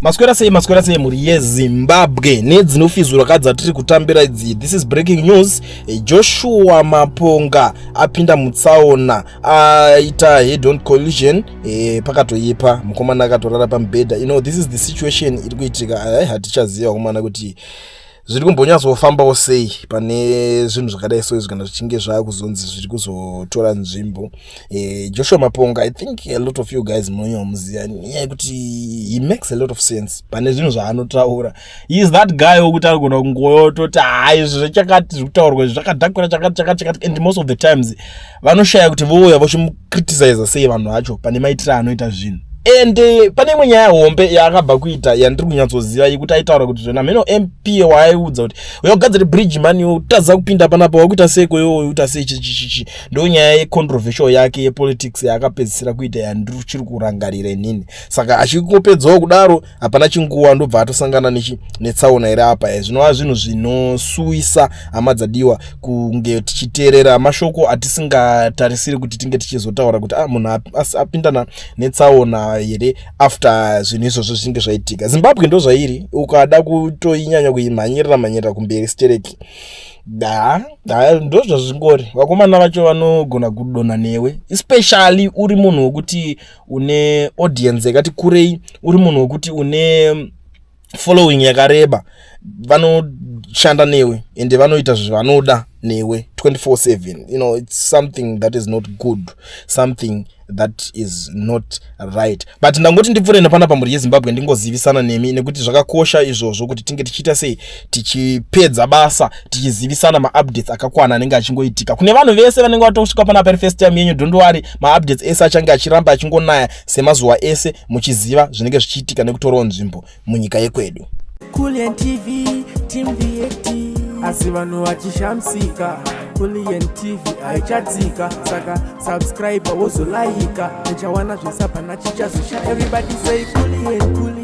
Maswera sei, maswera sei mhuri yeZimbabwe nedzinofizurwa ka dzatiri kutambira idzi. This is breaking news. Joshua Maponga apinda mutsaona, aita head on collision. Pakatoipa, mukomana akatorara pamubhedha. This is the situation iri kuitika. Ai, hatichaziva komana kuti zviri kumbonyatsofambawo sei pane zvinhu zvakadai so izvi kana zvichinge zvakuzonzi zviri kuzotora nzvimbo. Joshua Maponga, I think a lot of you guys munonyamuziva nenyaya yekuti he makes a lot of sense pane zvinhu zvaanotaura. He is that guy wekuti anogona kungoyototi, "Hai, izvi zvechakati zviri kutaurwa izvi zvakadhakwira chakati, chakati, chakati," and most of the times vanoshaya kuti vouya vachimucriticiza sei vanhu vacho pane maitiro anoita zvinhu. And pane imwe nyaya hombe yaakabva kuita yandiri kunyatsoziva yekuti aitaura kuti zvona mheno MP waaiudza kuti uyagadzire bridge mani, utadza kupinda panapa, wakuita seiko iwoyo, uita sei, chichichichi. Ndo nyaya yecontroversial yake yepolitics yaakapedzisira kuita yandichiri kurangarira inini. Saka achingopedzawo kudaro, hapana chinguva ndobva atosangana netsaona iri apa. Zvinova zvinhu zvinosuwisa, hama dzadiwa, kunge tichiteerera mashoko atisingatarisiri kuti tinge tichizotaura kuti, ah, munhu apindana netsaona here after zvinhu izvozvo zvichinge zvaitika. Zimbabwe ndo zvairi, ukada kutoinyanya kuimhanyirira mhanyirira kumberi stereki, da ndo zvazvingori. Vakomana vacho vanogona kudonha newe, especially uri munhu wekuti une audience yakati kurei, uri munhu wekuti une following yakareba. Vanoshanda newe ende vanoita zvavanoda newe 24/7. It's something that is not good, something that is not right. But ndangoti ndipfuure nepanapa, mhuri yeZimbabwe, ndingozivisana nemi nekuti zvakakosha izvozvo kuti tinge tichiita sei, tichipedza basa, tichizivisana maupdates akakwana anenge achingoitika. Kune vanhu vese vanenge vatosvika panapa iri first time yenyu, don't worry, maupdates ese achange achiramba achingonaya semazuva ese, muchiziva zvinenge zvichiitika nekutorawo nzvimbo munyika yekwedu. Kulian TV, Team VAT, asi vanhu vachishamisika, Kulian TV haichatsika. Saka subscribe, wozolaika, uchawana zvese, hapana chichazosha. Everybody say Kulian, Kulian.